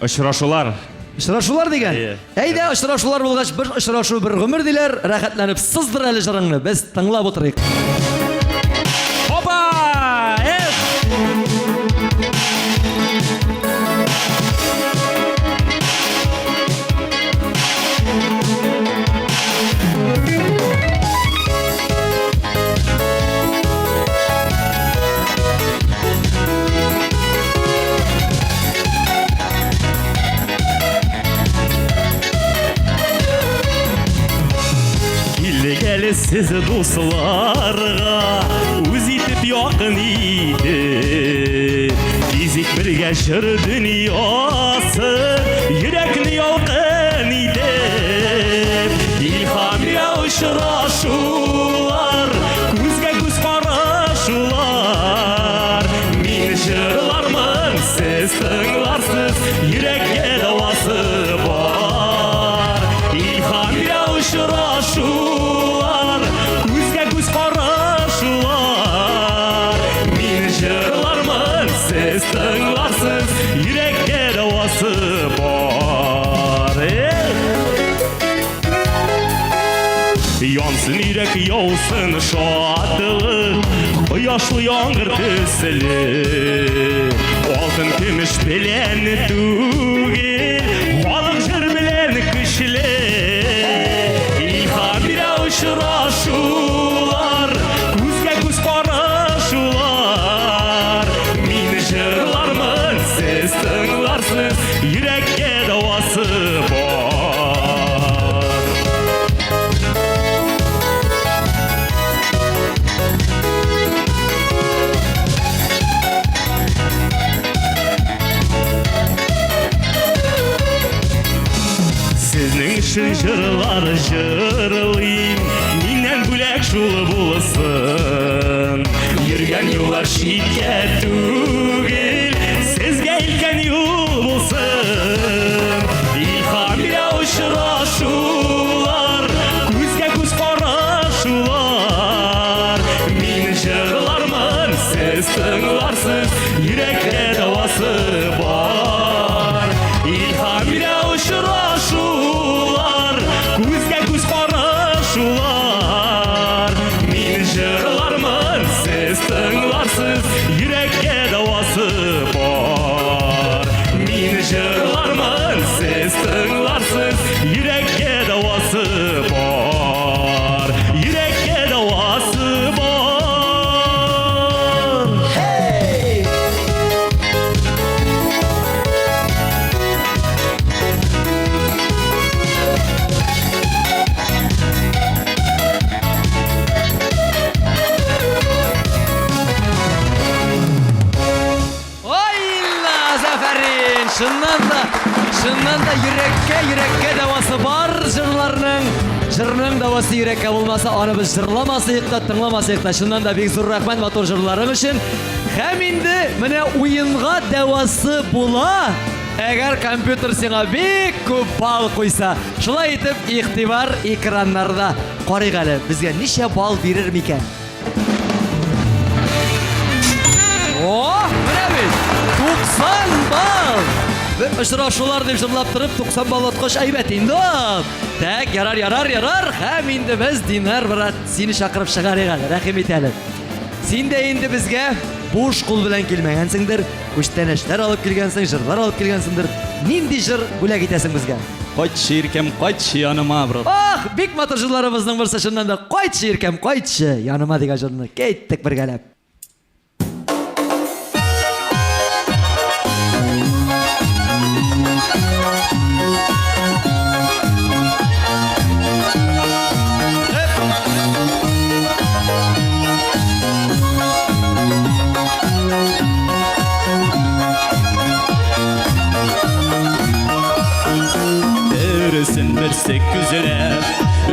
Очрашулар. Очрашулар дигән. Әйе. Әйдә, очрашулар булгач, бер очрашу бер гомер диләр. Рәхәтләнеп сыздыр әле җырыңны. Без тыңлап утырыйк. Опа! Эх! Килдек әле сез дусларга, үз итеп якын итеп. Гизик бергә җыр дөньясы, йөрәкне ялкын итеп. Илһам бирә очрашулар, күзгә күз карашулар. Мин җырлармын, сез тыңларсыз, йөрәккә дәвасы бар. Илһам бирә очрашулар, күзгә күз карашулар. Мин җырлармын, сез тыңларсыз, йөрәккә дәвасы бар. Эх! Янсын йөрәк, яусын шатлык, Кояшлы яңгыр төсле. Алтын көмеш белән түгел, Халык җыр белән көчле. Илһам бирә очрашулар, Күзгә күз карашулар. Мин җырлармын, сез тыңларсыз, Йөрәккә дәвасы бар. Сезнең өчен җырлар җырлыйм, Миннән бүләк шул булсын. Йөргән юллар читкә түгел, Сезгә илткән юл булсын. Илһам бирә очрашулар, Күзгә күз карашулар. Мин җырлармын, сез тыңларсыз, Йөрәккә дәвасы бар. Илһам бирә очрашулар, Чыннан да, чыннан да йөрәккә, йөрәккә дәвасы бар җырларның. Җырның дәвасы йөрәккә булмаса, аны без җырламасыйк та, тыңламасыйк та. Чыннан да бик зур рәхмәт матур җырларың өчен. Һәм инде менә уенга дәвасы була. Әгәр компьютер сиңа бик күп балл куйса, шулай итеп, игътибар экраннарда. Карыйк әле, безгә ничә балл бирер микән? О, менә бит! 90 балл! Бер очрашулар дип җырлап торып 90 балл откач әйбәт инде ул. Так, ярар, ярар, ярар. Һәм инде без Динар брат сине чакырып чыгарыйк әле, рәхим ит әле. Син дә инде безгә буш кул белән килмәгәнсеңдер, күчтәнәчләр алып килгәнсең, җырлар алып килгәнсеңдер. Нинди җыр бүләк итәсең безгә? Кайтчы, иркәм, кайтчы яныма, брат. Ах, бик матур җырларыбызның берсе чыннан да. Кайтчы, иркәм, кайтчы яныма дигән җырны. Киттек бергәләп. Берсен берсе күзләп,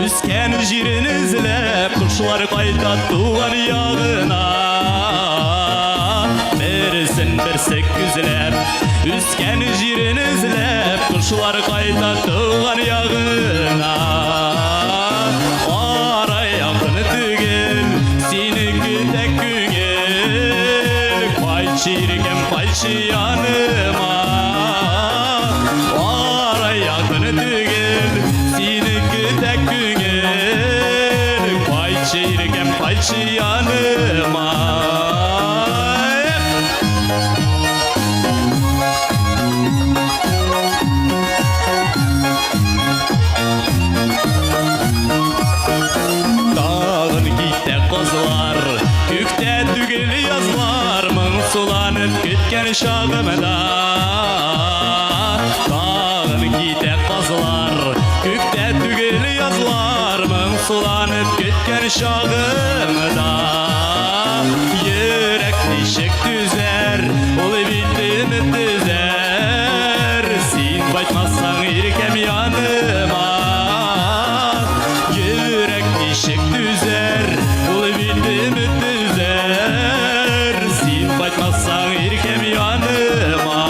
үскән җирен эзләп, кошлар кайта туган ягына. Берсен берсе күзләп, үскән җирен эзләп, кошлар кайта туган ягына. Ара якын түгел, сине көтә күңел. Кайтчы иркәм, кайтчы яныма. Ара якын түгел, сине көтә күңел. Кайтчы иркәм, кайтчы яныма. Тагын китә кызлар, күктә түгел язлар, моңсуланып көткән чагымда. Тагын китә кызлар, күктә түгел язлар, моңсуланып көткән чагымда. Йөрәк ничек түзәр, ул бит өмет өзәр. Син кайтмасаң, иркәм яныма. Йөрәк ничек түзәр, ул бит өмет өзәр. Син кайтмасаң, иркәм яныма.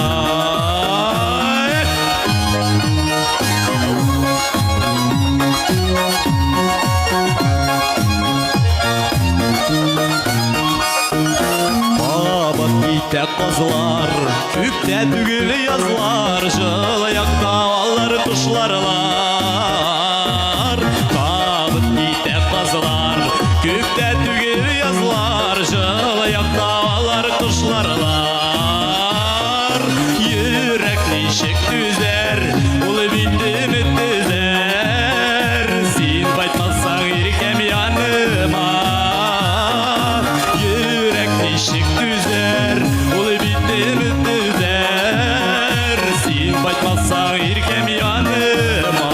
Кабат китә казлар, күктә түгел язлар, җылы якта алар кошларлар. Кабат китә казлар, күктә түгел язлар, җылы якта алар кошларлар. Йөрәк ничек түзәр, ул бит өмет өзәр. Син кайтмасаң, иркәм яныма. Йөрәк ничек түзәр, ул бит өмет өзәр. Син кайтмасаң, иркәм яныма.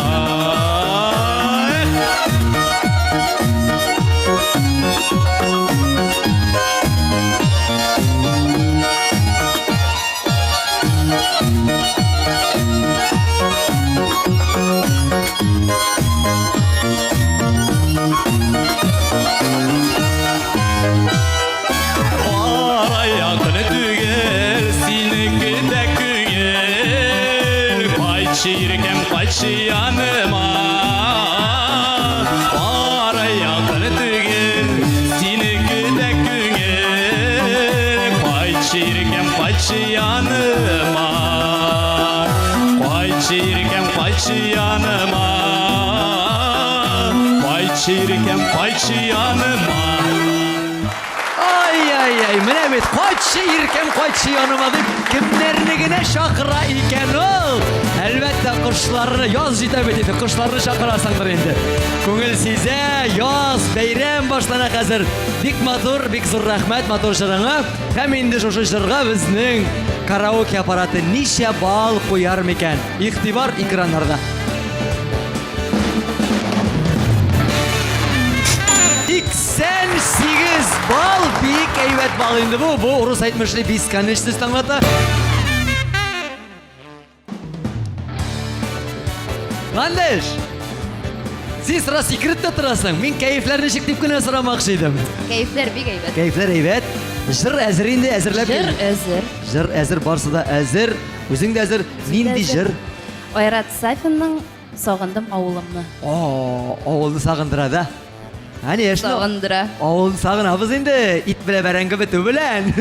Ара якын түгел, сине көтә күңел. Кайтчы, иркәм, кайтчы яныма. Ара якын түгел, сине көтә күңел. Кайтчы, иркәм, кайтчы яныма. Кайтчы, иркәм, кайтчы яныма. Кайтчы, иркәм, кайтчы яныма. Ай-яй-яй, менә бит, кайтчы иркәм, кайтчы яныма дип, кемнәрне генә чакыра икән ул? Әлбәттә, кошларны, яз җитә бит инде, кошларны чакырасыңдыр инде. Күңел сизә, яз, бәйрәм башлана хәзер. Бик матур, бик зур рәхмәт матур җырыңа. Һәм инде шушы җырга безнең караоке аппараты ничә балл куяр микән? Игътибар экраннарда. 88 балл, бик әйбәт балл инде бу. Бу урыс әйтмешли бесконечность аңлата. Ландыш! Син сразу сикереп тә торасың. Мин кәефләр ничек дип кенә сорамакчы идем. Кәефләр бик әйбәт. Кәефләр әйбәт. Җыр әзер инде, әзерләп Җыр килдем. әзер. Җыр әзер, барсы да әзер. Үзең дә әзер. Нинди әзер. җыр? Айрат Сафинның Сагындым авылымны. О, авылны сагындыра да. Конечно. Сагындыра. Авылны сагынабыз инде, ит белән бәрәңге бетү белән.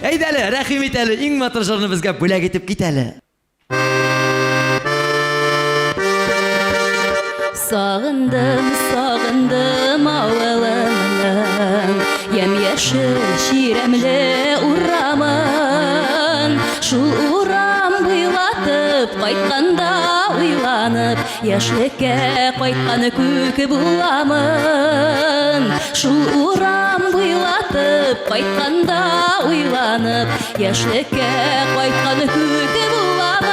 Әйдә әле, рәхим ит әле, иң матур җырны безгә бүләк итеп кит әле. Сагындым, сагындым авылымның Ямь-яшел чирәмле урамын. Шул урам буйлатып кайтканда уйланып, Яшьлеккә кайткан күк буламын. Шул урам буйлатып кайтканда уйланып, Яшьлеккә кайткан күк буламын.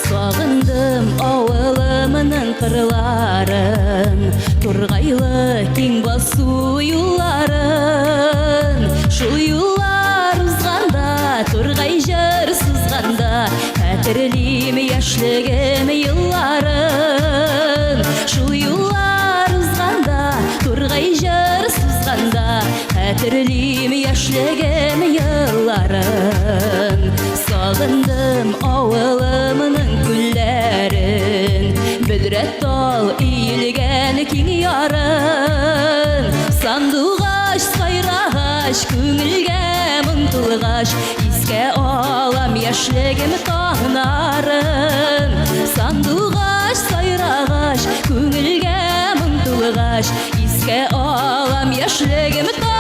Сагындым авылымның кырларын, Тургайлы киң басу юлларын. Шул юллар узганда, тургай җыр сузганда, Хәтерлим яшьлегем елларын. Шул юллар узганда, тургай җыр сузганда, Хәтерлим яшьлегем елларын. Сагындым авылымның күлләрен, Бөдрә тал иелгән киң ярын. Сандугач сайрагач, күңелгә моң тулгач, Искә алам яшьлегем таңнарын. Сандугач сайрагач, күңелгә моң тулгач, Искә алам яшьлегем таңнарын.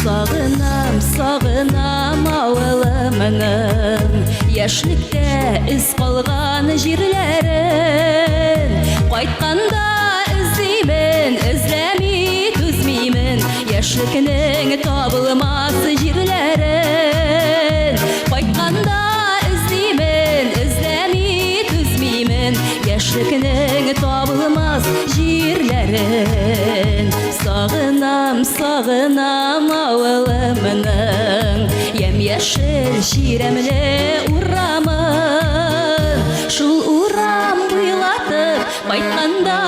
Сагынам, сагынам авылымның Яшьлектә эз калган җирләрен. Кайтканда эзлимен, эзләми түзмимен, Яшьлекнең табылмас җирләрен. Кайтканда эзлимен, эзләми түзмимен, Яшьлекнең табылмас җирләрен. Сагынам, сагынам авылымның Ямь-яшел чирәмле урамын. Шул урам буйлатып кайтканда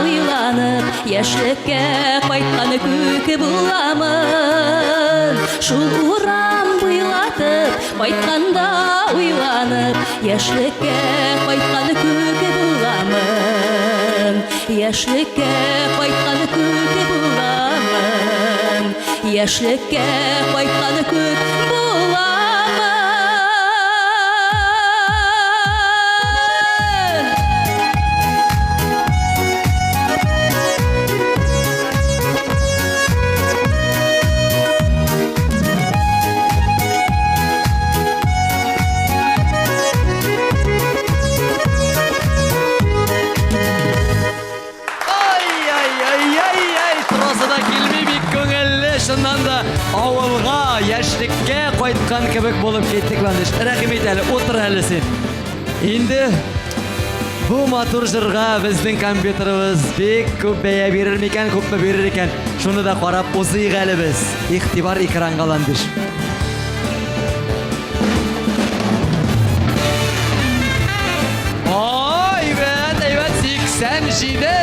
уйланып, Яшьлеккә кайткан күк буламын. Шул урам буйлатып кайтканда уйланып, Яшьлеккә кайткан күк буламын. Яшьлеккә кайткан күк буламын. Яшьлеккә кайткан күк буламын. Ай-яй-яй-яй-яй, торасы да килми, бик күңелле, чыннан да авылга, яшьлеккә кайткан кебек булып киттек, Ландыш. Рәхим ит әле, утыр әле син. Инде бу матур җырга безнең компьютерыбыз бик күп бәя бирер микән, күпме бирер икән? Шуны да карап узыйк әле без. Игътибар экранга, Ландыш. Әйбәт, әйбәт, 87.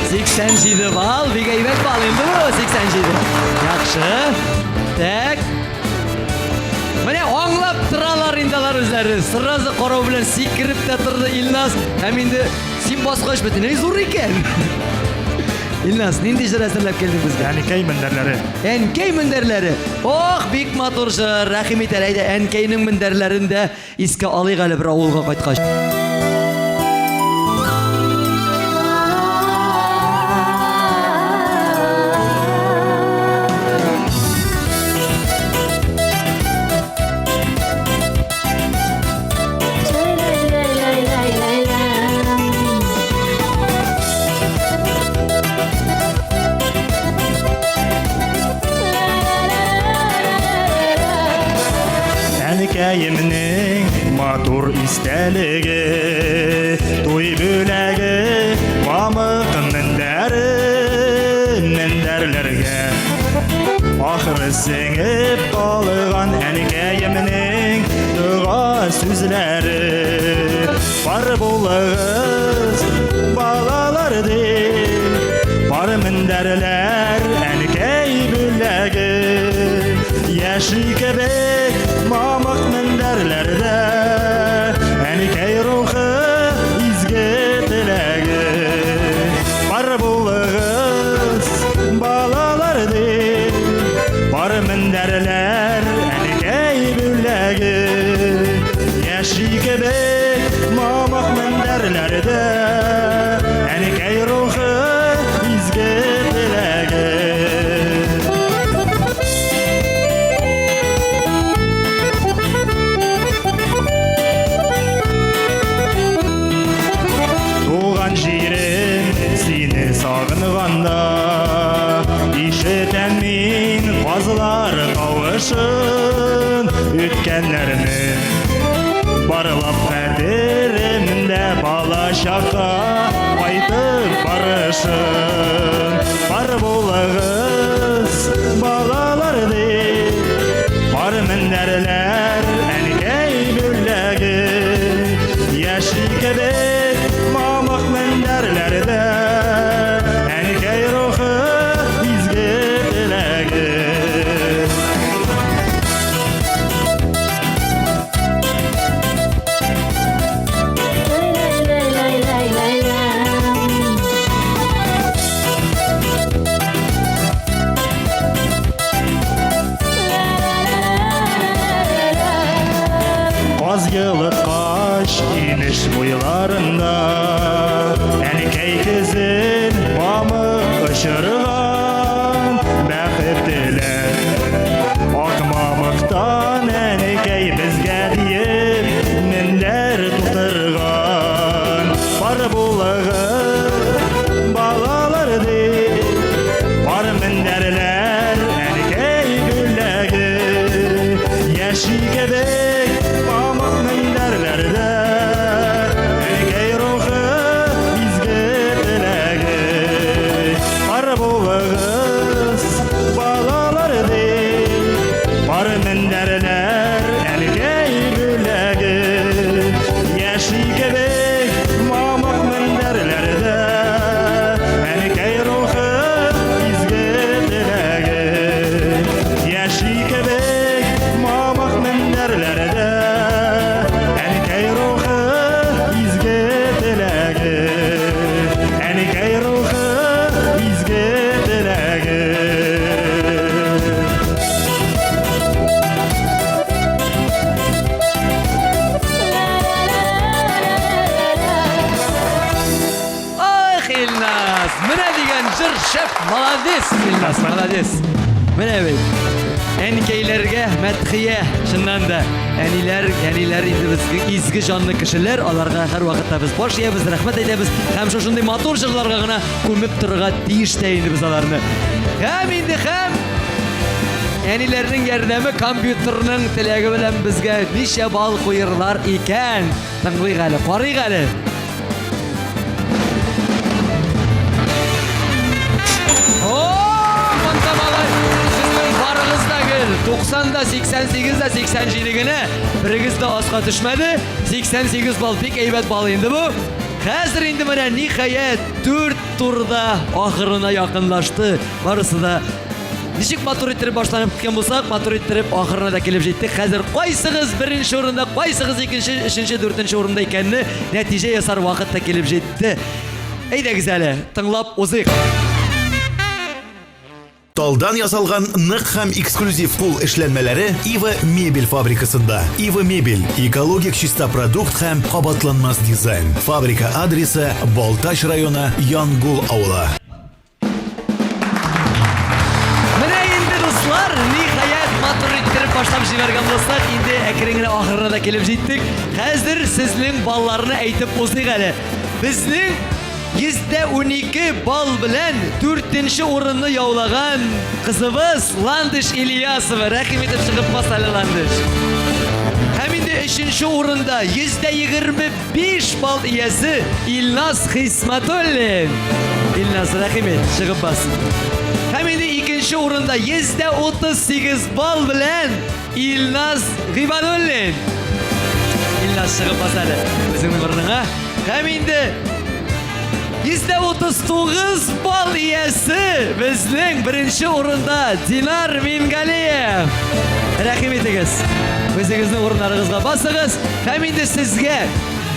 87 балл, бик әйбәт балл инде бу, 87. Яхшы. Так. Менә аңлап торалар инде алар үзләре. Сразу карау белән сикереп тә торды Илназ. Һәм инде син баскач бөтенләй зур икән. Илназ, нинди җыр әзерләп килдең безгә? Әнкәй мендәрләре. Әнкәй мендәрләре. Ох, бик матур җыр. Рәхим ит әле, әйдә, әнкәйнең мендәрләрен дә искә алыйк әле бер авылга кайткач. Әнкәемнең матур истәлеге, туй бүләге, мамык мендәре, мендәрләргә. Ахыры сеңеп калган әнкәемнең дога сүзләре. Бар булыгыз, балалар дип, бар мендәрләр әнкәй бүләге. Яши кебек мамык мендәрләрдә әнкәй рухы изге теләге. Бар булыгыз, балалар дип, бар мендәрләр әнкәй бүләге. Яши кебек мамык мендәрләрдә әнкәй рухы изге теләге. Туган җирем сине сагынганда Ишетәм мин казлар тавышын Үткәннәрне барлап хәтеремдә бала чакка кайтып барышын Бар булыгыз, балалар дип, бар мендәрләр әнкәй бүләге. Яши кебек мамык мендәрләрдә әнкәй рухы изге теләге. Каз елыткач инеш буйларында Әнкәй көзен мамык очырган Бәхет теләп Ак мамыктан әнкәй безгә диеп Мендәр тутырган Бар булыгыз, балалар дип Бар мендәрләр әнкәй бүләге Яши кебек мамык мендәрләрдә Әнкәй рухы изге теләге Бар булыгыз, балалар дип Бар мендәрләр әнкәй бүләге Яши кебек мамык мендәрләрдә Әнкәй рухы изге теләге Яши кебек мамык мендәрләрдә Әнкәй рухы изге теләге Әнкәй рухы изге теләге. Ах, Илназ, менә дигән җыр, шәп, молодец, Илназ, молодец. Менә бит. Әнкәйләргә мәдхия, чыннан да, әниләр, әниләр инде без изге җанлы кешеләр, аларга һәрвакытта без баш иябез, рәхмәт әйтәбез һәм шушындый матур җырларга гына күмеп торырга тиеш тә инде без аларны. Һәм инде һәм әниләрнең ярдәме компьютерның теләге белән безгә ничә балл куерлар икән? Тыңлыйк әле, карыйк әле. О, монда малай, сезнең барыгыз да гел 90 да, 88 да, 87 генә. Берегез дә аска төшмәде. 88 балл бик әйбәт балл инде бу. Хәзер инде менә ниһаять 4 турда ахырына якынлашты. Барысы да ничек матур иттереп башланып киткән булсак, матур иттереп ахырына да килеп җиттек. Хәзер кайсыгыз беренче урында, кайсыгыз икенче, өченче, дүртенче урында икәнне нәтиҗә ясар вакыт та килеп җитте. Әйдәгез әле, тыңлап узыйк. Талдан ясалган нык һәм эксклюзив кул эшләнмәләре Ива мебель фабрикасында. Ива мебель экологик чиста продукт һәм кабатланмас дизайн. Фабрика адресы Балтач районы Янгул авылы. Менә инде дуслар, ниһаять матур иттереп башлап җибәргән булсак, инде әкрен генә ахырына да килеп җиттек. Хәзер сезнең балларны әйтеп узыйк әле. Безнең 112 балл белән дүртенче урынны яулаган кызыбыз Ландыш Ильясова. Рәхим итеп чыгып бас әле, Ландыш. Һәм инде өченче урында 125 балл иясе Илназ Хисматуллин. Илназ, рәхим ит, чыгып бас. Һәм инде икенче урында 138 балл белән Илназ Гыйбадуллин. Илназ чыгып бас әле үзеңнең урыныңа. Һәм инде 139 балл иясе безнең беренче урында Динар Мингалиев. Рәхим итегез. Үзегезнең урыннарыгызга басыгыз. Һәм инде сезгә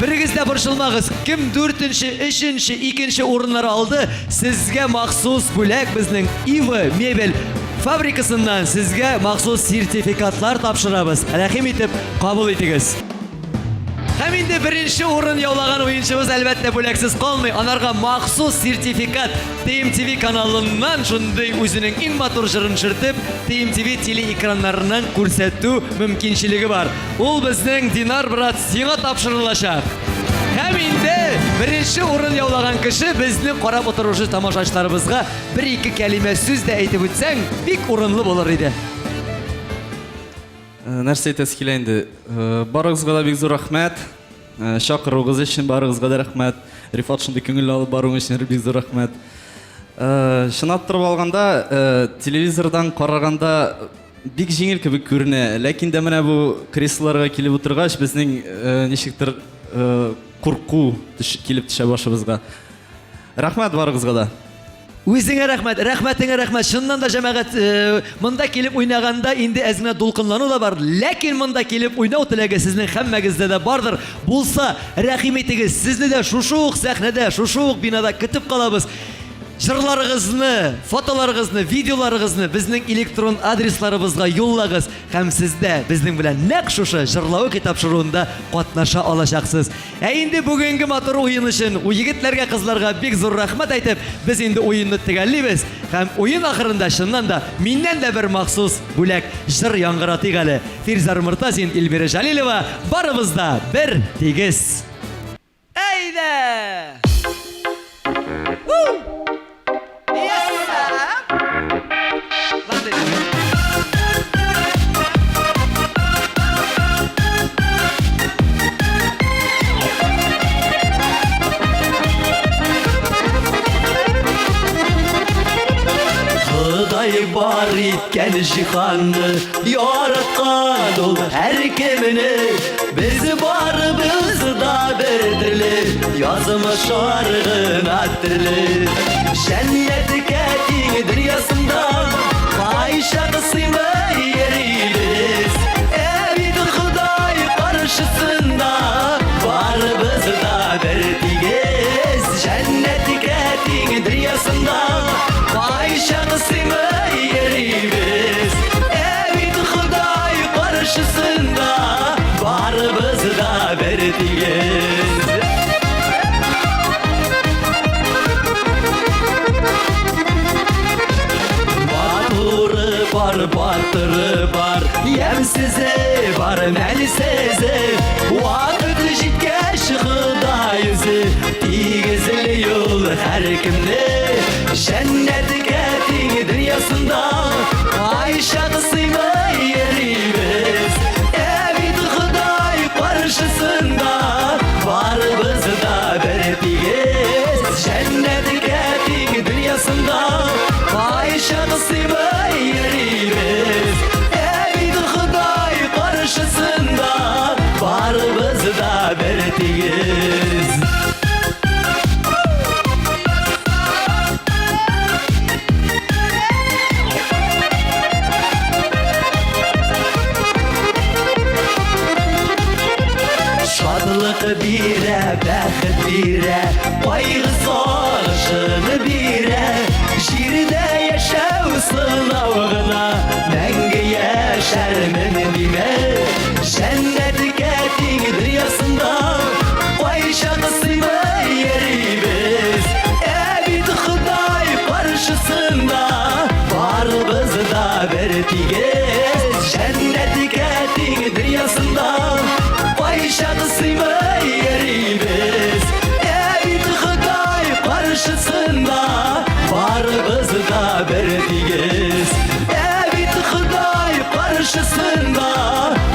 берегез дә борчылмагыз. Кем дүртенче, өченче, икенче урыннар алды, сезгә махсус бүләк безнең Ива мебель фабрикасыннан сезгә махсус сертификатлар тапшырабыз. Рәхим итеп кабул итегез. Һәм инде беренче урын яулаган уенчыбыз әлбәттә бүләксез калмый. Анарга махсус сертификат TMTV каналыннан шундый үзенең иң матур җырын шертеп, TMTV телеэкраннарыннан күрсәтү мөмкинчелеге бар. Ул безнең Динар брат сиңа тапшырылачак. Һәм инде беренче урын яулаган кеше безнең карап утыручы тамашачыларыбызга бер-ике кәлимә сүз дә әйтеп үтсәң, бик урынлы булыр иде. Э, нәрсә әйтәсе килә инде? Э, барыгызга да бик зур рәхмәт. Э, чакыруыгыз өчен барыгызга да рәхмәт. Рифат шундый күңелле алып баруың өчен бик зур рәхмәт. Чынлап торып алганда, телевизордан караганда бик җиңел кебек күренә. Ләкин дә менә бу креслоларга килеп утыргач, безнең ничектер курку килеп төшә башыбызга. Рәхмәт барыгызга да. Үзеңә рәхмәт, рәхмәтеңә рәхмәт. Чыннан да, җәмәгать, э, монда килеп уйнаганда инде әз генә дулкынлану да бар. Ләкин монда килеп уйнау теләге сезнең һәммәгездә дә бардыр. Булса, рәхим итегез, сезне дә шушы ук сәхнәдә, шушы ук бинада көтеп калабыз. Җырларыгызны, фотоларыгызны, видеоларыгызны безнең электрон адресларыбызга юллагыз һәм сез дә безнең белән нәкъ шушы Җырлавык тапшыруында катнаша алачаксыз. Ә инде бүгенге матур уен өчен у егетләргә, кызларга бик зур рәхмәт әйтеп, без инде уенны төгәллибез. Һәм уен ахырында чыннан да миннән дә бер махсус бүләк җыр яңгыратыйк әле. Фирзар Мортазин, Эльмира Җәлилова, барыбыз да бер тигез. Әйдә! Ходай бар иткән җиһанны Яраткан ул һәркемне Без барыбыз да бер төрле Язмышлар гына төрле Җәннәткә тиң дөньясында Кайчак сыймый йөрибез Ә бит Ходай каршысында Барыбыз да бер тигез Җәннәткә тиң дөньясында Кайчак сыймый йөрибез Ә бит Ходай каршысында Барыбыз да бер тигез Матуры бар, батыры бар, ямьсезе бар, мәнсезе. Вакыт җиткәч Ходай үзе тигезли юл һәркемне. Җәннәткә тиң дөньясында кайчак сыймый йөрибез. Ә бит Ходай каршысында барыбыз да бер тигез. Җәннәткә тиң дөньясында кайчак сыймый йөрибез. Ә бит Ходай каршысында барыбыз да бер тигез. Шатлык бирә, бәхет бирә, кайгы сагышын бирә. Җирдә яшәү сынау гына, мәңге яшәрмен димә. Җәннәткә тиң дөньясында кайчак сыймый йөрибез. Ә бит Ходай каршысында барыбыз да бер тигез. Җәннәткә тиң дөньясында кайчак сыймый йөрибез. Ә бит Ходай каршысында барыбыз да бер тигез. Ә бит Ходай каршысында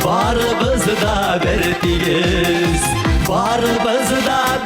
Барыбыз да бер тигез, барыбыз да.